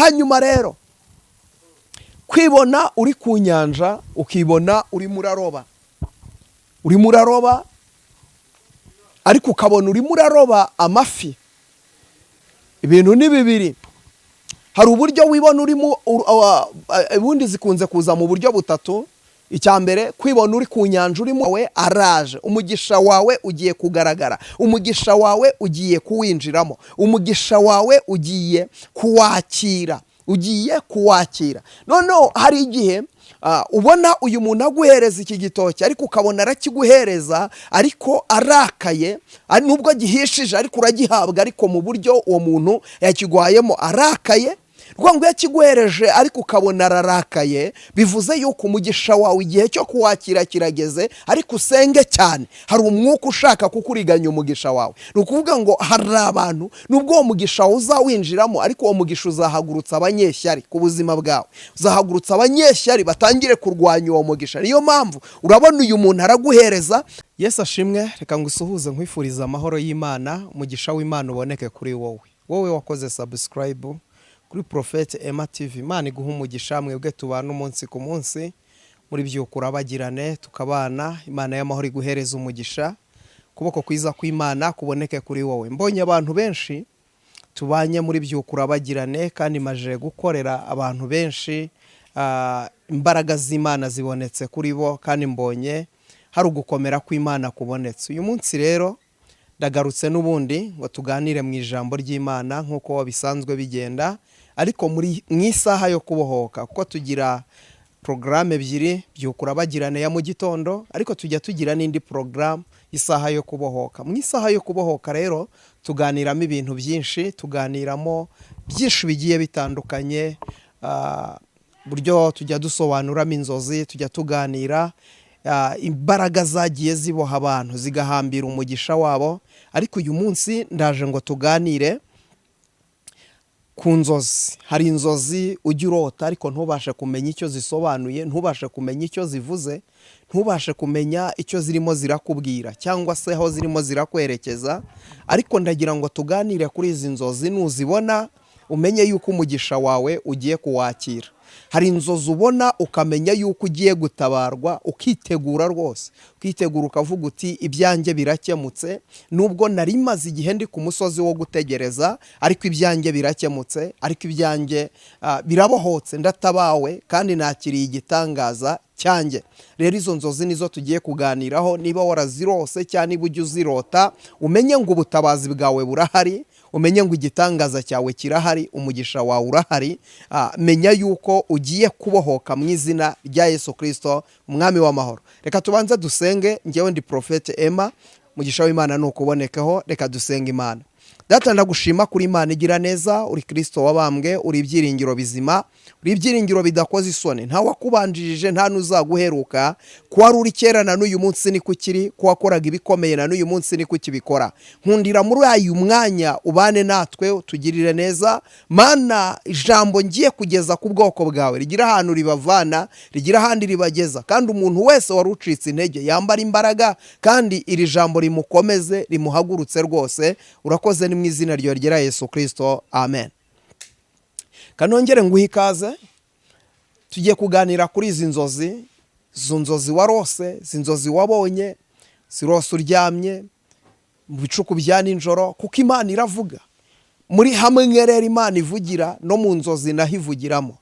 Hanyuma rero kwibona uri ku nyanja, ukibona urimo uraroba, urimo uraroba, ariko ukabona urimo uraroba amafi. Ibintu ni bibiri. Hari uburyo wibona urimo, ubundi zikunze kuza mu buryo butatu. Icya mbere, kwibona uri ku nyanja urimo we araje, umugisha wawe ugiye kugaragara, umugisha wawe ugiye kuwinjiramo, umugisha wawe ugiye kuwakira, ugiye kuwakira. Noneho hari igihe ubona uyu muntu aguhereza iki gitoki, ariko ukabona arakiguhereza ariko arakaye, nubwo gihishije ariko uragihabwa, ariko mu buryo uwo muntu yakiguhayemo arakaye. Ngo iyo akiguhereje ariko ukabona ararakaye, bivuze yuko umugisha wawe igihe cyo kuwakira kirageze, ariko usenge cyane. Hari umwuka ushaka kukuriganya umugisha wawe. Ni ukuvuga ngo hari abantu, nubwo uwo mugisha wawe uzawinjiramo, ariko uwo mugisha uzahagurutsa abanyeshyari ku buzima bwawe, uzahagurutsa abanyeshyari batangire kurwanya uwo mugisha. Niyo mpamvu urabona uyu muntu araguhereza. Yesu ashimwe. Reka ngusuhuze, nkwifuriza amahoro y'Imana, umugisha w'Imana uboneke kuri wowe, wowe wakoze subscribe kuri Prophète Emma TV. Imana iguha umugisha, mwebwe tubana umunsi ku munsi muri byuka urabagirane tukabana. Imana y'amahoro iguhereza umugisha, ukuboko kwiza kw'Imana kuboneke kuri wowe. Mbonye abantu benshi tubanye muri byuka urabagirane, kandi maje gukorera abantu benshi, imbaraga z'Imana zibonetse kuri bo, kandi mbonye hari ugukomera kw'Imana kubonetse. Uyu munsi rero ndagarutse n'ubundi ngo tuganire mu ijambo ry'Imana nk'uko bisanzwe bigenda, ariko muri mu isaha yo kubohoka, kuko tugira porogaramu ebyiri: byuka urabagirane ya mu gitondo, ariko tujya tugira n'indi porogaramu, isaha yo kubohoka. Mu isaha yo kubohoka rero tuganiramo ibintu byinshi, tuganiramo byinshi bigiye bitandukanye, buryo tujya dusobanuramo inzozi, tujya tuganira imbaraga zagiye ziboha abantu zigahambira umugisha wabo. Ariko uyu munsi ndaje ngo tuganire ku nzozi. Hari inzozi ujya urota ariko ntubashe kumenya icyo zisobanuye, ntubashe kumenya icyo zivuze, ntubashe kumenya icyo zirimo zirakubwira cyangwa se aho zirimo zirakwerekeza. Ariko ndagira ngo tuganire kuri izi nzozi, nuzibona umenye yuko umugisha wawe ugiye kuwakira. Hari inzozi ubona ukamenya yuko ugiye gutabarwa, ukitegura rwose, ukitegura ukavuga uti: "Ibyanjye birakemutse, nubwo nari maze igihe ndi ku musozi wo gutegereza, ariko ibyanjye birakemutse, ariko ibyanjye birabohotse, ndatabawe kandi nakiriye igitangaza cyanjye." Rero izo nzozi nizo tugiye kuganiraho. Niba warazirose cyangwa niba ujya uzirota, umenye ngo ubutabazi bwawe burahari, umenye ngo igitangaza cyawe kirahari, umugisha wawe urahari. Menya yuko ugiye kubohoka mu izina rya Yesu Kirisito, umwami w'amahoro. Reka tubanze dusenge. Ngewe ndi Prophète Emma, umugisha w'Imana ni ukubonekaho. Reka dusenge Imana. Data, ndagushima kuri Imana igira neza, uri Kirisito wabambwe, uri ibyiringiro bizima, uri ibyiringiro bidakoze isoni. Nta wakubanjirije, nta n'uzaguheruka. Ko wari uri kera na n'uyu munsi niko ukiri, ko wakoraga ibikomeye na n'uyu munsi niko ukibikora. Nkundira muri uyu mwanya ubane natwe, utugirire neza. Mana, ijambo ngiye kugeza ku bwoko bwawe rigira ahantu ribavana, rigira ahandi ribageza, kandi umuntu wese wari ucitse intege yambara imbaraga, kandi iri jambo rimukomeze, rimuhagurutse rwose. Urakoze, ni mu izina ryawe ryera Yesu Kirisito, amen. Kanongere nguhe ikaze. Tugiye kuganira kuri izi nzozi, izo nzozi warose, izi nzozi wabonye, zirose uryamye mu bicuku bya nijoro, kuko Imana iravuga. Muri hamwe rero Imana ivugira no mu nzozi, naho ivugiramo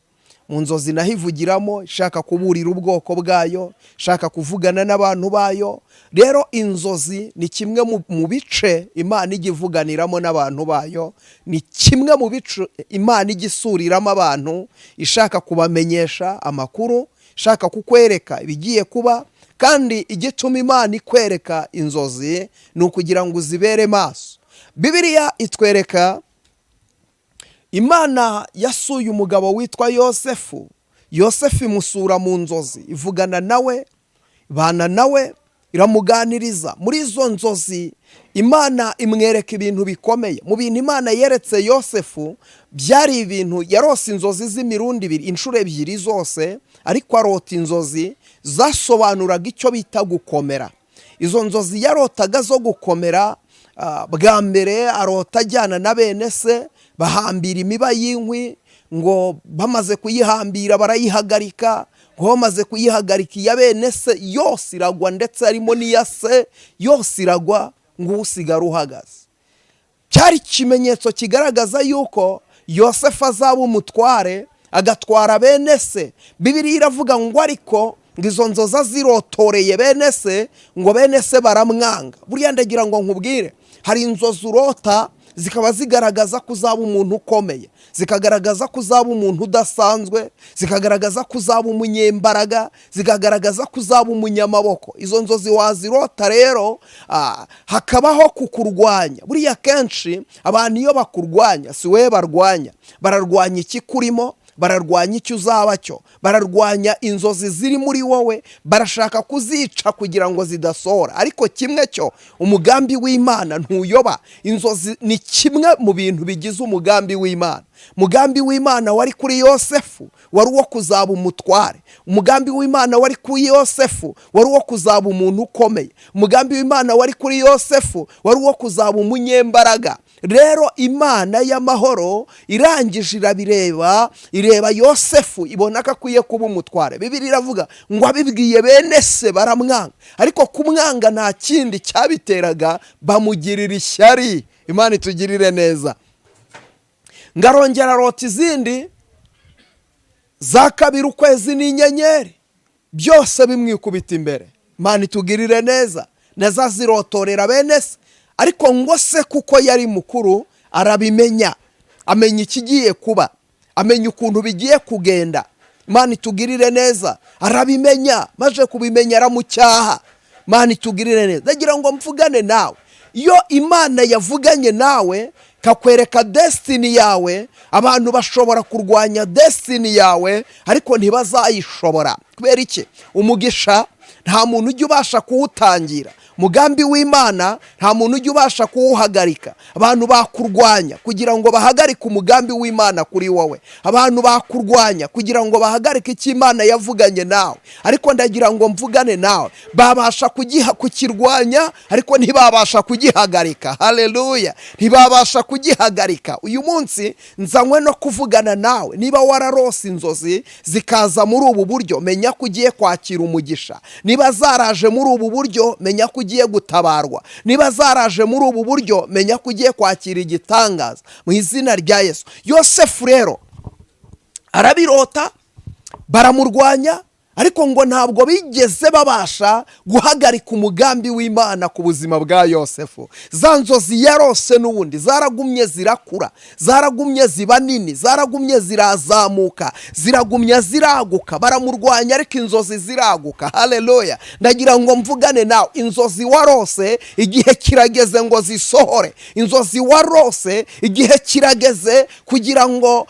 mu nzozi, naho ivugiramo ishaka kuburira ubwoko bwayo, ishaka kuvugana n'abantu bayo. Rero inzozi ni kimwe mu bice Imana ijya ivuganiramo n'abantu bayo, ni kimwe mu bice Imana ijya isuriramo abantu ishaka kubamenyesha amakuru, ishaka kukwereka ibigiye kuba. Kandi igituma Imana ikwereka inzozi ni ukugira ngo uzibere maso. Bibiliya itwereka Imana yasuye umugabo witwa Yosefu. Yosefu imusura mu nzozi, ivugana nawe, ibana nawe, iramuganiriza. Muri izo nzozi Imana imwereka ibintu bikomeye. Mu bintu Imana yeretse Yosefu byari ibintu yarose inzozi z'imirundi ibiri, inshuro ebyiri zose, ariko arota inzozi zasobanuraga icyo bita gukomera. Izo nzozi yarotaga zo gukomera, bwa mbere arota ajyana na bene se bahambira imiba y'inkwi. Ngo bamaze kuyihambira barayihagarika, ngo bamaze kuyihagarika iya bene se yose iragwa, ndetse harimo n'iya se yose iragwa, ngo usigara uhagaze. Cyari ikimenyetso kigaragaza yuko Yosefu azaba umutware agatwara bene se. Bibiliya iravuga ngo ariko ngo izo nzozi zirotoreye bene se, ngo bene se baramwanga. Buriya ndagira ngo nkubwire, hari inzozi urota zikaba zigaragaza ko uzaba umuntu ukomeye, zikagaragaza ko uzaba umuntu udasanzwe, zikagaragaza ko uzaba umunyembaraga, zikagaragaza ko uzaba umunyamaboko. Izo nzozi wazirota rero hakabaho kukurwanya. Buriya kenshi abantu iyo bakurwanya si wowe barwanya, bararwanya ikikurimo, bararwanya icyo uzaba cyo, bararwanya inzozi ziri muri wowe, barashaka kuzica kugira ngo zidasohora. Ariko kimwe cyo, umugambi w'Imana ntuyoba. Inzozi ni kimwe mu bintu bigize umugambi w'Imana. Umugambi w'Imana wari kuri Yosefu wari uwo kuzaba umutware. Umugambi w'Imana wari kuri Yosefu wari uwo kuzaba umuntu ukomeye. Umugambi w'Imana wari kuri Yosefu wari uwo kuzaba umunyembaraga. Rero Imana y'amahoro irangije irabireba, ireba Yosefu ibona ko akwiye kuba umutware. Bibiliya iravuga ngo abibwiye bene se baramwanga, ariko kumwanga nta kindi cyabiteraga, bamugirira ishyari. Imana itugirire neza. Ngarongera arota izindi za kabiri, ukwezi n'inyenyeri byose bimwikubita imbere. Imana itugirire neza. Nazo azirotorera bene se, ariko ngo se kuko yari mukuru arabimenya, amenya ikigiye kuba, amenya ukuntu bigiye kugenda. Imana itugirire neza. Arabimenya, maze kubimenya aramucyaha. Imana itugirire neza. Ndagira ngo mvugane nawe. Iyo Imana yavuganye nawe kakwereka destiny yawe, abantu bashobora kurwanya destiny yawe ariko ntibazayishobora. Kubera iki? Umugisha nta muntu ujya ubasha kuwutangira. Umugambi w'Imana nta muntu ujya ubasha kuwuhagarika. Abantu bakurwanya kugira ngo bahagarike umugambi w'Imana kuri wowe, abantu bakurwanya kugira ngo bahagarike icyo Imana yavuganye nawe, ariko ndagira ngo mvugane nawe, babasha kukirwanya ariko ntibabasha kugihagarika. Haleluya, ntibabasha kugihagarika. Uyu munsi nzanywe no kuvugana nawe. Niba wararose inzozi zikaza muri ubu buryo, menya ko ugiye kwakira umugisha. Niba zaraje muri ubu buryo, menya ko ugiye gutabarwa. Niba zaraje muri ubu buryo, menya ko ugiye kwakira igitangaza mu izina rya Yesu. Yosefu rero arabirota, baramurwanya, ariko ngo ntabwo bigeze babasha guhagarika umugambi w'Imana ku buzima bwa Yosefu. Za nzozi yarose n'ubundi zaragumye zirakura, zaragumye ziba nini, zaragumye zirazamuka, ziragumya ziraguka. Baramurwanya ariko inzozi ziraguka. Haleluya. Ndagira ngo mvugane nawe. Inzozi warose igihe kirageze ngo zisohore. Inzozi warose igihe kirageze kugira ngo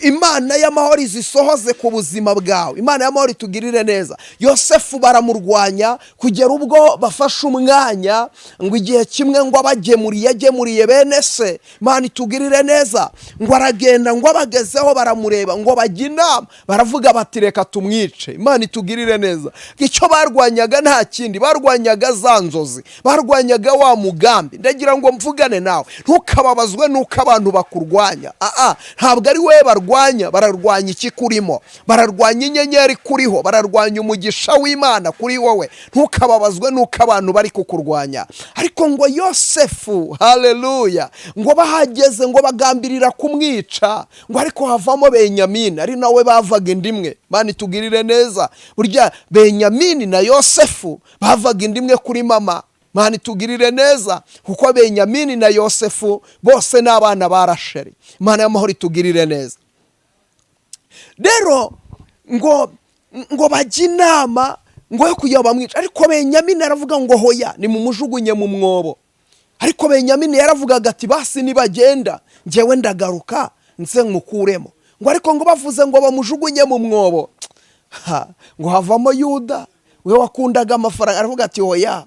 Imana y'amahoro izisohoze ku buzima bwawe. Imana y'amahoro itugirire neza. Yosefu baramurwanya kugera ubwo bafashe umwanya ngo igihe kimwe ngo abagemuriye, agemuriye bene se. Imana itugirire neza. Ngo aragenda, ngo abagezeho baramureba, ngo bajye inama, baravuga bati reka tumwice. Imana itugirire neza. Icyo barwanyaga nta kindi, barwanyaga za nzozi, barwanyaga wa mugambi. Ndagira ngo mvugane nawe, ntukababazwe n'uko abantu bakurwanya. Ntabwo ari we barwanya, bararwanya ikikurimo, bararwanya inyenyeri kuriho, bararwanya umugisha w'Imana kuri wowe. Ntukababazwe n'uko abantu bari kukurwanya. Ariko ngo Yosefu, haleluya, ngo bahageze ngo bagambirira kumwica, ngo ariko havamo Benyamini, ari nawe bavaga inda imwe. Imana itugirire neza. Burya Benyamini na Yosefu bavaga inda imwe kuri mama. Imana itugirire neza, kuko Benyamini na Yosefu bose ni abana ba Rasheli. Imana y'amahoro itugirire neza. Rero ngo bajye inama ngo yo kugira bamwica, ariko Benyamini aravuga ngo hoya, nimumujugunye mu mwobo. Ariko Benyamini yaravugaga ati basi nibagenda njyewe ndagaruka nze nmukuremo. Ngo ariko ngo bavuze ngo bamujugunye mu mwobo, ngo havamo Yuda we wakundaga amafaranga, aravuga ati hoya,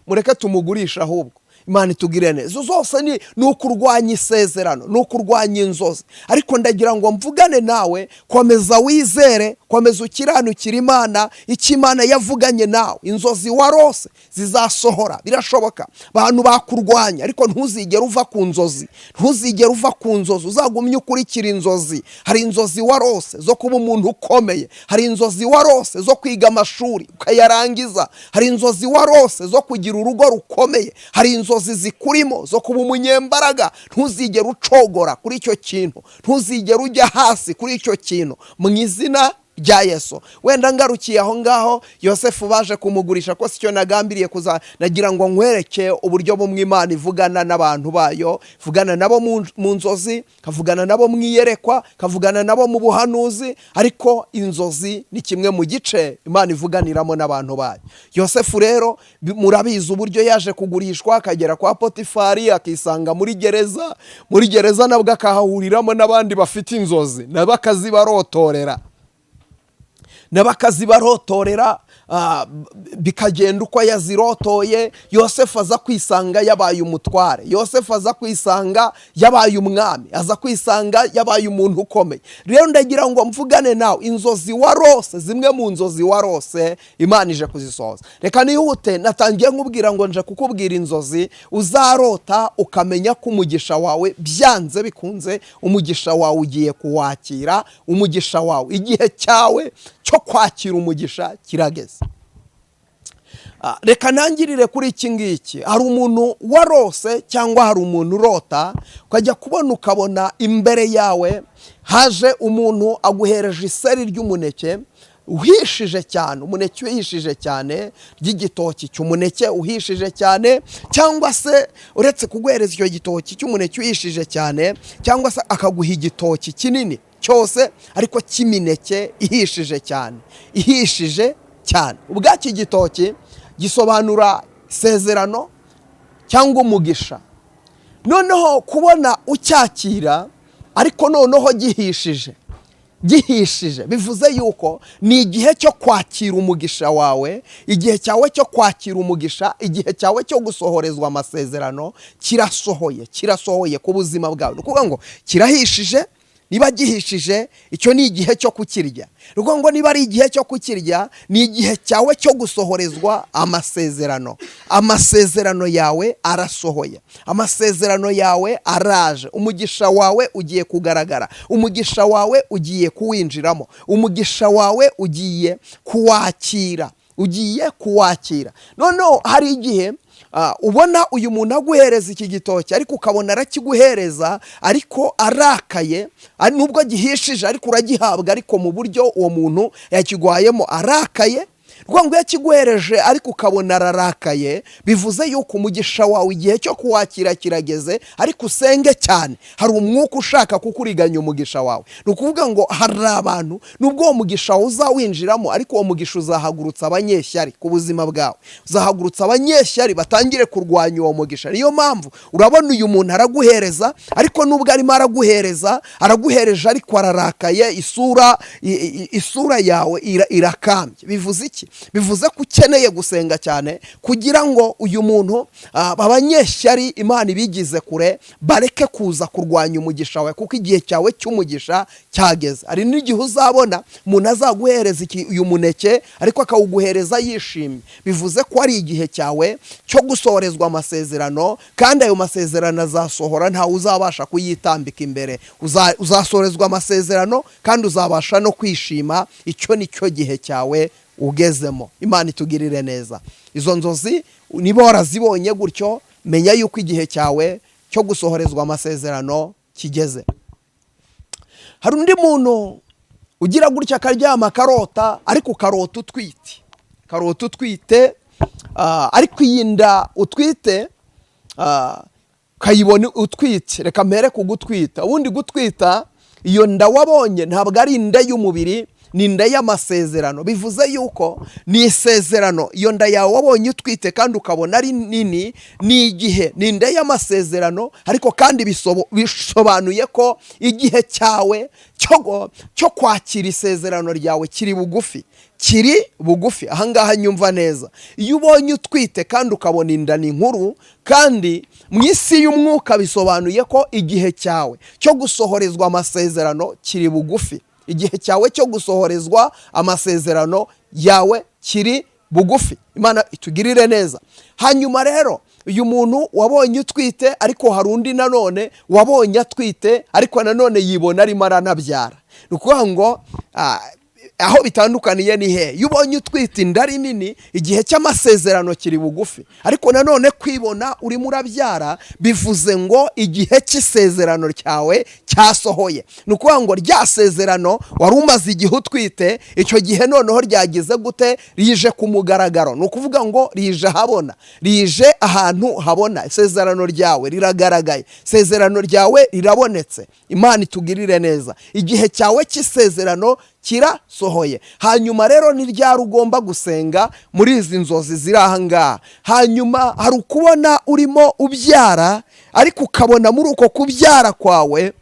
mureke tumugurisha ahubwo. Imana itugirire neza. Izo zose ni ukurwanya isezerano, ni ukurwanya inzozi. Ariko ndagira ngo mvugane nawe, komeza wizere, komeza ukiranukire Imana, icyo Imana yavuganye nawe. Inzozi warose zizasohora, birashoboka. Abantu bakurwanya, ariko ntuzigere uva ku nzozi, ntuzigere uva ku nzozi, uzagumye ukurikira inzozi. Hari inzozi warose zo kuba umuntu ukomeye, hari inzozi warose zo kwiga amashuri ukayarangiza, hari inzozi warose zo kugira urugo rukomeye, hari inzozi zikurimo zo kuba umunyembaraga. Ntuzigere ucogora kuri icyo kintu, ntuzigere ujya hasi kuri icyo kintu, mu izina rya Yesu. Wenda ngarukiye aho ngaho, Yosefu baje kumugurisha, ko sicyo nagambiriye kuza, nagira ngo nkwereke uburyo bumwe Imana ivugana n'abantu bayo, ivugana nabo mu nzozi, ikavugana nabo mu iyerekwa, ikavugana nabo mu buhanuzi. Ariko inzozi ni kimwe mu gice Imana ivuganiramo n'abantu bayo. Yosefu rero murabizi uburyo yaje kugurishwa, akagera kwa Potifari, akisanga muri gereza. Muri gereza nabwo akahahuriramo n'abandi bafite inzozi, nabo akazibarotorera, n'abakazibarotorera, bikagenda uko yazirotoye. Yosefu aza kwisanga yabaye umutware, Yosefu aza kwisanga yabaye umwami, aza kwisanga yabaye umuntu ukomeye. Rero ndagira ngo mvugane nawe, inzozi warose, zimwe mu nzozi warose, Imana ije kuzisohoza. Reka nihute, natangiye nkubwira ngo nje kukubwira inzozi uzarota ukamenya ko umugisha wawe byanze bikunze, umugisha wawe ugiye kuwakira, umugisha wawe, igihe cyawe cyo kwakira umugisha kirageze. Reka ntangirire kuri iki ngiki. Hari umuntu warose cyangwa hari umuntu urota, ukajya kubona ukabona imbere yawe haje umuntu aguhereje iseri ry'umuneke uhishije cyane, umuneke uhishije cyane, ry'igitoki cy'umuneke uhishije cyane, cyangwa se uretse kuguhereza icyo gitoki cy'umuneke uhishije cyane, cyangwa se akaguha igitoki kinini cyose ariko cy'imineke ihishije cyane, ihishije cyane. Ubwacyo igitoki gisobanura isezerano cyangwa umugisha. Noneho kubona ucyakira ariko noneho gihishije, gihishije, bivuze yuko ni igihe cyo kwakira umugisha wawe, igihe cyawe cyo kwakira umugisha, igihe cyawe cyo gusohorezwa amasezerano kirasohoye, kirasohoye ku buzima bwawe. Ni ukuvuga ngo kirahishije, niba gihishije icyo ni igihe cyo kukirya. Ni ukuvuga ngo niba ari igihe cyo kukirya, ni igihe cyawe cyo gusohorezwa amasezerano. Amasezerano yawe arasohoye, amasezerano yawe araje, umugisha wawe ugiye kugaragara, umugisha wawe ugiye kuwinjiramo, umugisha wawe ugiye kuwakira, ugiye kuwakira. Noneho hari igihe ubona uyu muntu aguhereza iki gitoki, ariko ukabona arakiguhereza ariko arakaye, nubwo gihishije ariko uragihabwa, ariko mu buryo uwo muntu yakigwayemo arakaye. Rwa ngo yakiguhereje ariko ukabona ararakaye, bivuze yuko umugisha wawe igihe cyo kuwakira kirageze, ariko usenge cyane. Hari umwuka ushaka kukuriganya umugisha wawe. Ni ukuvuga ngo hari abantu, nubwo uwo mugisha wawe uzawinjiramo, ariko uwo mugisha uzahagurutsa abanyeshyari ku buzima bwawe, uzahagurutsa abanyeshyari batangire kurwanya uwo mugisha. Niyo mpamvu urabona uyu muntu araguhereza, ariko nubwo arimo araguhereza, araguhereje ariko ararakaye, isura yawe irakambye. Bivuze iki? Bivuze ko ukeneye gusenga cyane kugira ngo uyu muntu, abanyeshyari Imana ibigize kure, bareke kuza kurwanya umugisha wawe, kuko igihe cyawe cy'umugisha cyageze. Hari n'igihe uzabona umuntu azaguhereza uyu muneke ariko akawuguhereza yishimye, bivuze ko ari igihe cyawe cyo gusohorezwa amasezerano, kandi ayo masezerano azasohora, ntawe uzabasha kuyitambika imbere. Uzasohorezwa amasezerano kandi uzabasha no kwishima. Icyo ni cyo gihe cyawe ugezemo. Imana itugirire neza. Izo nzozi niba warazibonye gutyo, menya yuko igihe cyawe cyo gusohorezwa amasezerano kigeze. Hari undi muntu ugira gutya akaryama akarota, ariko ukarota utwite, karota utwite, ariko iyi nda utwite ukayibona utwite. Reka mpere ku gutwita. Ubundi gutwita, iyo nda wabonye ntabwo ari inda y'umubiri, ni inda y'amasezerano. Bivuze yuko ni isezerano. Iyo nda yawe wabonye utwite kandi ukabona ari nini, ni igihe, ni inda y'amasezerano, ariko kandi bisobanuye ko igihe cyawe cyo kwakira isezerano ryawe kiri bugufi, kiri bugufi. Ahangaha nyumva neza, iyo ubonye utwite kandi ukabona inda ni nkuru, kandi mu isi y'umwuka bisobanuye ko igihe cyawe cyo gusohorezwa amasezerano kiri bugufi. Igihe cyawe cyo gusohorezwa amasezerano yawe kiri bugufi. Imana itugirire neza. Hanyuma rero uyu muntu wabonye utwite, ariko hari undi nanone wabonye atwite ariko nanone yibona arimo aranabyara. Ni ukuvuga ngo aho bitandukaniye ni he? Iyo ubonye utwite inda ari nini, igihe cy'amasezerano kiri bugufi, ariko nanone kwibona urimo urabyara bivuze ngo igihe cy'isezerano cyawe cyasohoye. Ni ukuvuga ngo rya sezerano wari umaze igihe utwite, icyo gihe noneho ryagize gute? Rije ku mugaragaro. Ni ukuvuga ngo rije ahabona, rije ahantu habona. Isezerano ryawe riragaragaye, isezerano ryawe rirabonetse. Imana itugirire neza. Igihe cyawe cy'isezerano kirasohoye. Hanyuma rero ni ryari ugomba gusenga muri izi nzozi ziri aha ngaha? Hanyuma hari ukubona urimo ubyara, ariko ukabona muri uko kubyara kwawe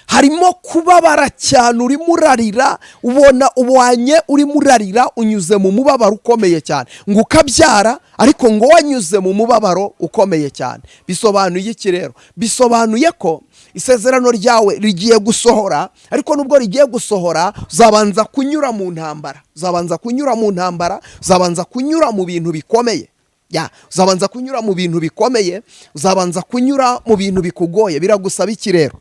harimo kubabara cyane, urimo urarira, ubona ubanye urimo urarira, unyuze mu mubabaro ukomeye cyane. Ngo ukabyara ariko ngo wanyuze mu mubabaro ukomeye cyane. Bisobanuye iki rero? Bisobanuye ko isezerano ryawe rigiye gusohora, ariko nubwo rigiye gusohora uzabanza kunyura mu ntambara, uzabanza kunyura mu ntambara, uzabanza kunyura mu bintu bikomeye. Ya, uzabanza kunyura mu bintu bikomeye, uzabanza kunyura mu bintu bikugoye. Biragusaba iki rero?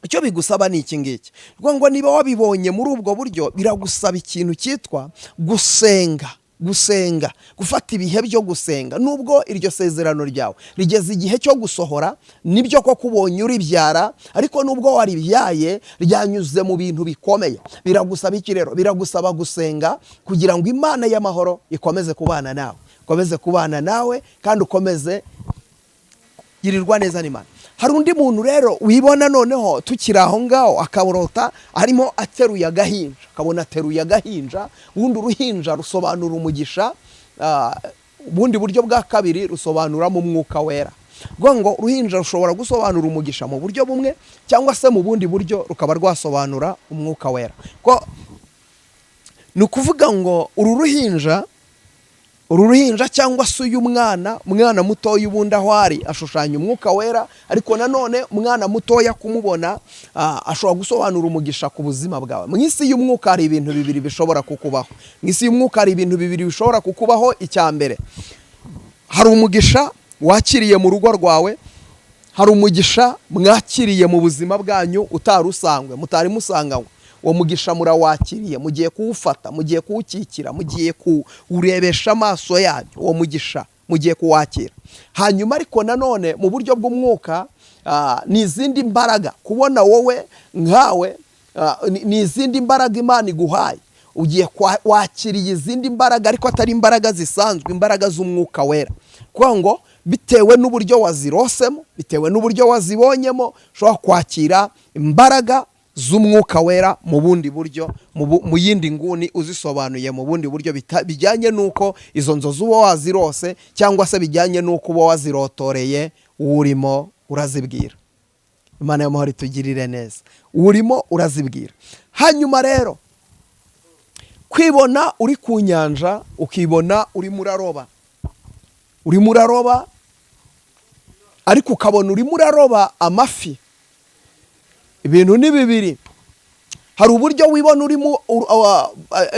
Icyo bigusaba ni iki ngiki. Ngo niba wabibonye muri ubwo buryo, biragusaba ikintu cyitwa gusenga, gusenga, gufata ibihe byo gusenga. Nubwo iryo sezerano ryawe rigeze igihe cyo gusohora, nibyo koko ubonye uribyara, ariko nubwo waribyaye ryanyuze mu bintu bikomeye. Biragusaba iki rero? Biragusaba gusenga kugira ngo Imana y'amahoro ikomeze kubana nawe, ikomeze kubana nawe, kandi ukomeze girirwa neza n'Imana. Hari undi muntu rero wibona noneho tukiri aho ngaho, akaburota arimo ateruye agahinja, akabona ateruye agahinja. Ubundi uruhinja rusobanura umugisha, ubundi buryo bwa kabiri rusobanuramo umwuka wera. Ngo uruhinja rushobora gusobanura umugisha mu buryo bumwe, cyangwa se mu bundi buryo rukaba rwasobanura umwuka wera. Ni ukuvuga ngo uru ruhinja cyangwa se uyu mwana, umwana mutoya ubundi aho ari ashushanya umwuka wera, ariko nanone umwana mutoya kumubona ashobora gusobanura umugisha ku buzima bwawe. Mu isi y'umwuka hari ibintu bibiri bishobora kukubaho. Mu isi y'umwuka hari ibintu bibiri bishobora kukubaho. Icya mbere, hari umugisha wakiriye mu rugo rwawe, hari umugisha mwakiriye mu buzima bwanyu utari usangwe, mutari musanganywe. Uwo mugisha murawakiriye, mugiye kuwufata, mugiye kuwukikira, mugiye kuwurebesha amaso yanyu, uwo mugisha mugiye kuwakira. Hanyuma ariko nanone mu buryo bw'umwuka ni izindi mbaraga kubona wowe nkawe, ni izindi mbaraga Imana iguhaye. Ugiye wakiriye izindi mbaraga, ariko atari imbaraga zisanzwe, imbaraga z'umwuka wera. Kuko ngo bitewe n'uburyo wazirosemo, bitewe n'uburyo wazibonyemo, ushobora kwakira imbaraga z'umwuka wera mu bundi buryo, mu yindi nguni, uzisobanuye mu bundi buryo bijyanye n'uko izo nzozi uba wazirose, cyangwa se bijyanye n'uko uba wazirotoreye urimo urazibwira. Imana y'amahoro itugirire neza. Urimo urazibwira. Hanyuma rero kwibona uri ku nyanja, ukibona urimo uraroba, urimo uraroba, ariko ukabona urimo uraroba amafi. Ibintu ni bibiri. Hari uburyo wibona urimo,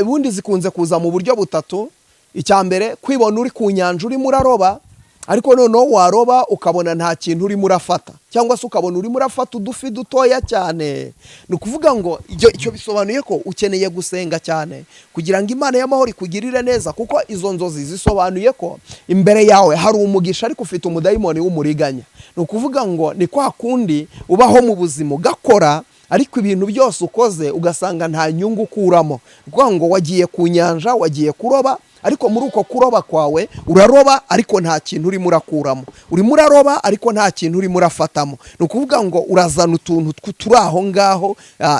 ubundi zikunze kuza mu buryo butatu. Icya mbere, kwibona uri ku nyanja urimo uraroba, ariko noneho waroba ukabona nta kintu urimo urafata, cyangwa se ukabona urimo urafata udufi dutoya cyane. Ni ukuvuga ngo icyo bisobanuye ko ukeneye gusenga cyane kugira ngo Imana y'amahoro ikugirire neza, kuko izo nzozi zisobanuye ko imbere yawe hari umugisha, ariko ufite umudayimoni w'umuriganya. Ni ukuvuga ngo ni kwa kundi ubaho mu buzima ugakora, ariko ibintu byose ukoze ugasanga nta nyungu ukuramo. Ni ukuvuga ngo wagiye ku nyanja, wagiye kuroba, Ariko muri uko kuroba kwawe uraroba ariko nta kintu urimo urakuramo, urimo uraroba ariko nta kintu urimo urafatamo. Ni ukuvuga ngo urazana utuntu turi aho ngaho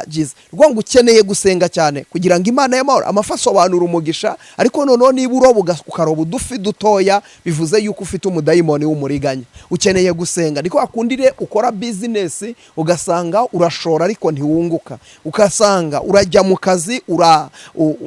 byiza. Ni ukuvuga ngo ukeneye gusenga cyane kugira ngo Imana y'amahoro, amafi asobanura umugisha, ariko noneho niba uroba ukaroba udufi dutoya bivuze yuko ufite umudayimoni w'umuriganya. Ukeneye gusenga. Niko akundire ukora business ugasanga urashora ariko ntiwunguka, ugasanga urajya mu kazi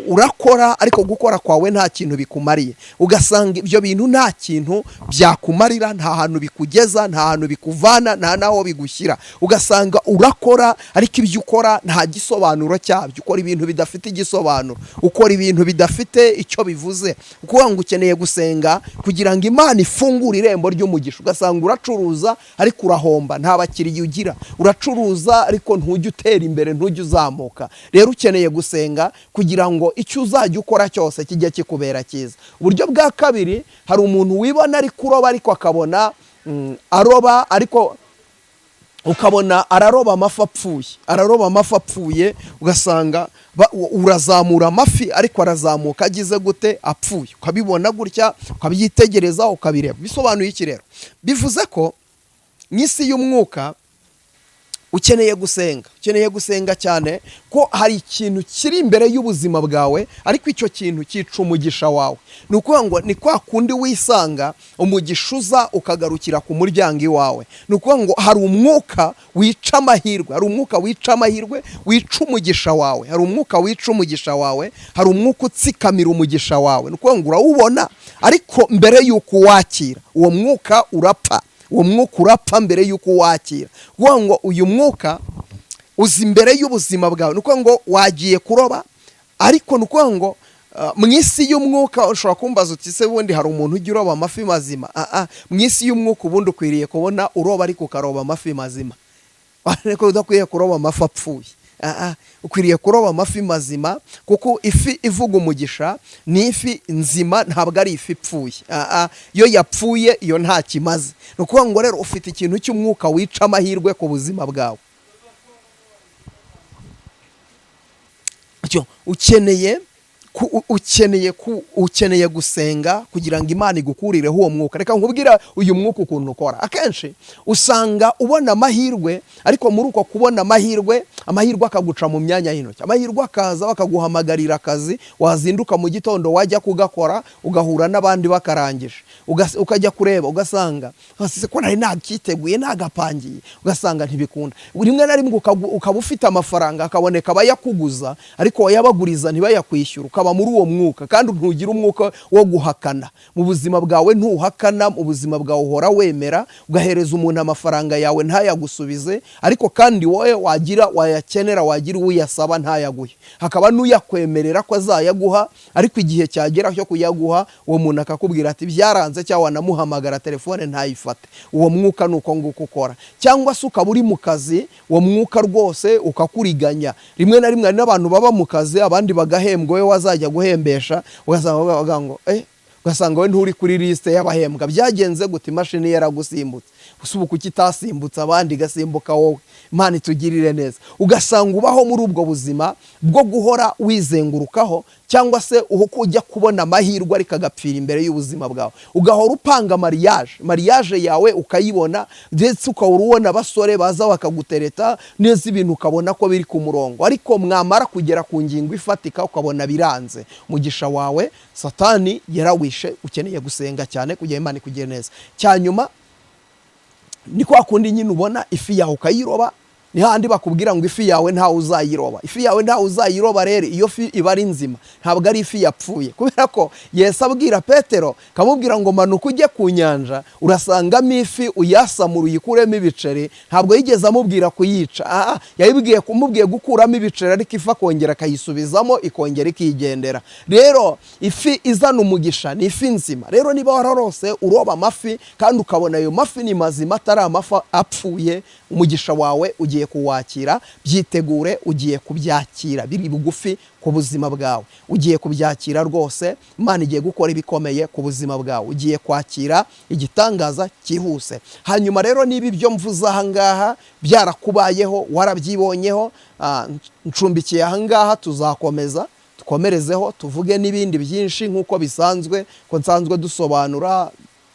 urakora ariko gukora kwawe nta kintu bikumariye, ugasanga ibyo bintu nta kintu byakumarira, nta hantu bikugeza, nta hantu bikuvana, nta naho bigushyira. Ugasanga urakora ariko ibyo ukora nta gisobanuro cyabyo, ukora ibintu bidafite igisobanuro, ukora ibintu bidafite icyo bivuze. Ukuvuga ngo ukeneye gusenga kugira ngo Imana ifungure irembo ry'umugisha. Ugasanga uracuruza ariko urahomba, nta bakiriya ugira, uracuruza ariko ntujya utera imbere, ntujya uzamuka. Rero ukeneye gusenga kugira ngo icyo uzajya ukora cyose kijye kikubera cyiza. Uburyo bwa kabiri, hari umuntu wibona ari kuroba ariko akabona aroba ariko ukabona araroba amafi apfuye, araroba amafi apfuye, ugasanga urazamura amafi ariko arazamuka agize gute? Apfuye. Ukabibona gutya, ukabyitegereza, ukabireba. Bisobanuye iki rero? Bivuze ko mu isi y'umwuka ukeneye gusenga, ukeneye gusenga cyane ko hari ikintu kiri imbere y'ubuzima bwawe ariko icyo kintu cyica umugisha wawe. Ni ukuvuga ngo ni kwa kundi wisanga umugisha uza ukagarukira ku muryango iwawe. Ni ukuvuga ngo hari umwuka wica amahirwe, hari umwuka wica amahirwe, wica umugisha wawe, hari umwuka wica umugisha wawe, hari umwuka utsikamira umugisha wawe. Ni ukuvuga ngo urawubona ariko mbere y'uko uwakira uwo mwuka urapfa. Uwo mwuka urapfa mbere y'uko uwakira. Kuvuga ngo uyu mwuka uza imbere y'ubuzima bwawe. Ni ukuvuga ngo wagiye kuroba ariko ni ukuvuga ngo mu isi y'umwuka ushobora kumbaza uti se ubundi hari umuntu ujya uroba amafi mazima? Mu isi y'umwuka ubundi ukwiriye kubona uroba ariko ukaroba amafi mazima, ariko udakwiye kuroba amafi apfuye. Ukwiriye kuroba amafi mazima, kuko ifi ivuga umugisha ni ifi nzima, ntabwo ari ifi ipfuye. Iyo yapfuye iyo nta kimaze. Ni ukuvuga ngo rero ufite ikintu cy'umwuka wica amahirwe ku buzima bwawe. Ukeneye gusenga kugira ngo Imana igukurireho uwo mwuka. Reka nkubwira uyu mwuka ukuntu ukora. Akenshi usanga ubona amahirwe ariko muri uko kubona amahirwe, amahirwe akaguca mu myanya y'intoki, amahirwe akaza bakaguhamagarira akazi, wazinduka mu gitondo wajya kugakora ugahura n'abandi bakarangije, ukajya kureba ugasanga ko nari nakiteguye nagapangiye, ugasanga ntibikunda. Rimwe na rimwe ukaba ufite amafaranga akaboneka abayakuguza ariko wayabaguriza ntibayakwishyura, ukaba muri uwo mwuka. Kandi ntugira umwuka wo guhakana mu buzima bwawe, ntuhakana mu buzima bwawe, uhora wemera, ugahereza umuntu amafaranga yawe ntayagusubize, ariko kandi wowe wagira wayakenera, wagira uyasaba ntayaguhe, hakaba n'uyakwemerera ko azayaguha ariko igihe cyagera cyo kuyaguha uwo muntu akakubwira ati byaranze, cyangwa wanamuhamagara telefone ntayifate. Uwo mwuka ni uko nguko ukora. Cyangwa se ukaba uri mu kazi, uwo mwuka rwose ukakuriganya. Rimwe na rimwe hari n'abantu baba mu kazi abandi bagahembwa, wowe wazajya guhembesha ugasanga ngo ugasanga we nturi kuri liste y'abahembwa. Byagenze gute? Imashini yaragusimbutse. Usubu kuki itasimbutse abandi igasimbuka wowe? Imana itugirire neza. Ugasanga ubaho muri ubwo buzima bwo guhora wizengurukaho, cyangwa se uko ujya kubona amahirwe ariko agapfira imbere y'ubuzima bwawe. Ugahora upanga mariage yawe ukayibona, ndetse ukahora ubona abasore baza bakagutereta neza, ibintu ukabona ko biri ku murongo, ariko mwamara kugera ku ngingo ifatika ukabona biranze. Umugisha wawe Satani yarawishe. Ukeneye gusenga cyane kugira Imana ikugire neza. Cyanyuma ni kwa kundi nyine ubona ifi yawe ukayiroba, ni handi bakubwira ngo ifi yawe ntawe uzayiroba. Ifi yawe ntawe uzayiroba. Rero iyo fi iba ari nzima, ntabwo ari ifi yapfuye. Kubera ko Yesu abwira Petero kamubwira ngo manuka ujye ku nyanja urasangamo ifi, uyasamura uyikuremo ibiceri. Ntabwo yigeze amubwira kuyica, yayibwiye kumubwiye gukuramo ibiceri, ariko ifi akongera akayisubizamo ikongera ikigendera. Rero ifi izana umugisha ni ifi nzima. Rero niba wararose uroba amafi kandi ukabona ayo mafi ni mazima atari amafi apfuye, umugisha wawe ugiye kuwakira. Byitegure, ugiye kubyakira, biri bugufi ku buzima bwawe, ugiye kubyakira rwose. Imana igiye gukora ibikomeye ku buzima bwawe, ugiye kwakira igitangaza cyihuse. Hanyuma rero niba ibyo mvuze aha ngaha byarakubayeho, warabyibonyeho, ncumbikiye aha ngaha, tuzakomeza Dukomerezeho tuvuge n'ibindi byinshi nk'uko bisanzwe, ko nsanzwe dusobanura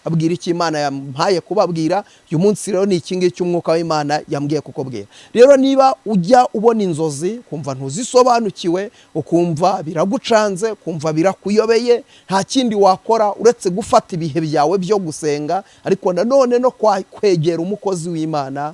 abwira icyo Imana yampaye kubabwira. Uyu munsi rero ni iki ngiki umwuka w'Imana yambwiye kukubwira. Rero niba ujya ubona inzozi kumva ntuzisobanukiwe, ukumva biragucanze, kumva birakuyobeye, nta kindi wakora uretse gufata ibihe byawe byo gusenga, ariko nanone no kwegera umukozi w'Imana,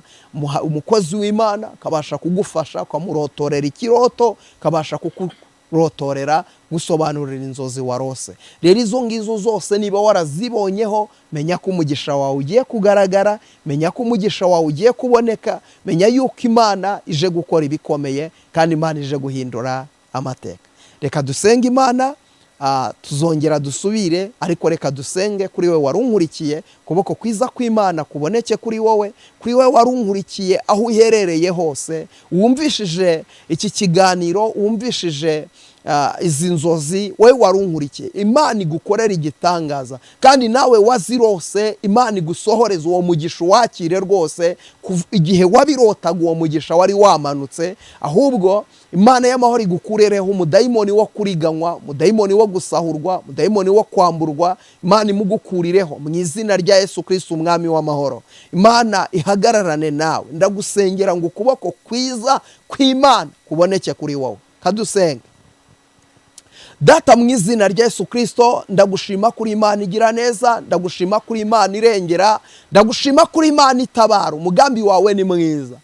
umukozi w'Imana akabasha kugufasha, ukamurotorera ikiroto, akabasha kukurotorera, gusobanurira inzozi warose. Rero izo ngizo zose niba warazibonyeho, menya ko umugisha wawe ugiye kugaragara, menya ko umugisha wawe ugiye kuboneka, menya yuko Imana ije gukora ibikomeye kandi Imana ije guhindura amateka. Reka dusenge Imana, tuzongera dusubire, ariko reka dusenge kuri we warunkurikiye, kuboko kwiza kw'Imana kuboneke kuri wowe, kuri we warunkurikiye aho uherereye hose, wumvishije iki kiganiro, wumvishije izi nzozi, we warunkurikiye, Imana igukorera igitangaza, kandi nawe wazirose Imana igusohoreza uwo mugisha, wakire rwose. Igihe wabirotaga uwo mugisha wari wamanutse, ahubwo Imana y'amahoro igukurereho umudayimoni wo kuriganywa, umudayimoni wo gusahurwa, umudayimoni wo kwamburwa. Imana imugukurireho mu izina rya Yesu Kristo umwami w'amahoro. Imana ihagararane nawe. Ndagusengera ngo ukuboko kwiza kw'Imana kuboneke kuri wowe. Kadusenga. Data mu izina rya Yesu Kristo, ndagushima kuri Imana igira neza, ndagushima kuri Imana irengera, ndagushima kuri Imana itabara. Umugambi wawe ni mwiza.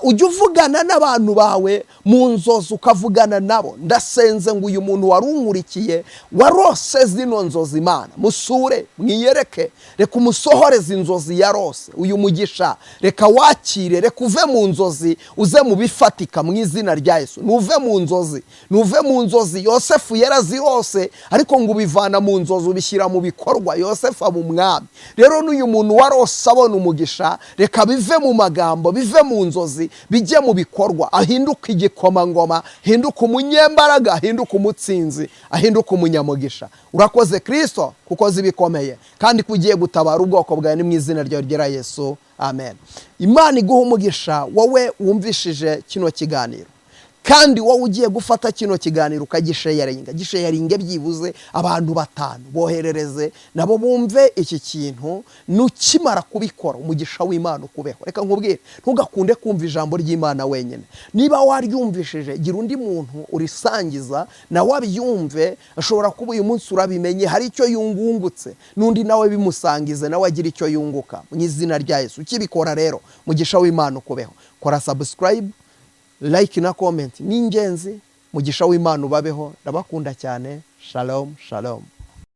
Ujya uvugana n'abantu bawe mu nzozi, ukavugana nabo. Ndasenze ngo uyu muntu warunkurikiye warose zino nzozi, Imana musure, mwiyereke, reka umusohoreze inzozi yarose. Uyu mugisha reka wakire, reka uve mu nzozi uze mu bifatika mu izina rya Yesu. Nuve mu nzozi, nuve mu nzozi. Yosefu yarazirose, ariko ngo ubivana mu nzozi ubishyira mu bikorwa. Yosefu aba umwami. Rero n'uyu muntu warose abona umugisha, reka bive mu magambo, bive mu nzozi, bijye mu bikorwa, ahinduke igikomangoma, ahinduke umunyembaraga, ahinduke umutsinzi, ahinduke umunyamugisha. Urakoze Kristo kuko zibikomeye, kandi kugiye gutabara ubwoko bwawe, ni mu izina ryawe ryera Yesu, amen. Imana iguhe umugisha wowe wumvishije kino kiganiro, kandi wowe ugiye gufata kino kiganiro ukagisharinga, gisharinge byibuze abantu 5, boherereze nabo bumve iki kintu. Nukimara kubikora umugisha w'Imana ukubeho. Reka nkubwire, ntugakunde kumva ijambo ry'Imana wenyine. Niba waryumvishije, gira undi muntu urisangiza nawe abyumve. Ashobora kuba uyu munsi urabimenye hari icyo yungungutse, n'undi nawe bimusangize nawe agira icyo yunguka mu izina rya Yesu. Ukibikora rero umugisha w'Imana ukubeho. Kora subscribe, like na comment ni ingenzi. Mugisha w'Imana ubabeho. Ndabakunda cyane. Shalom, shalom.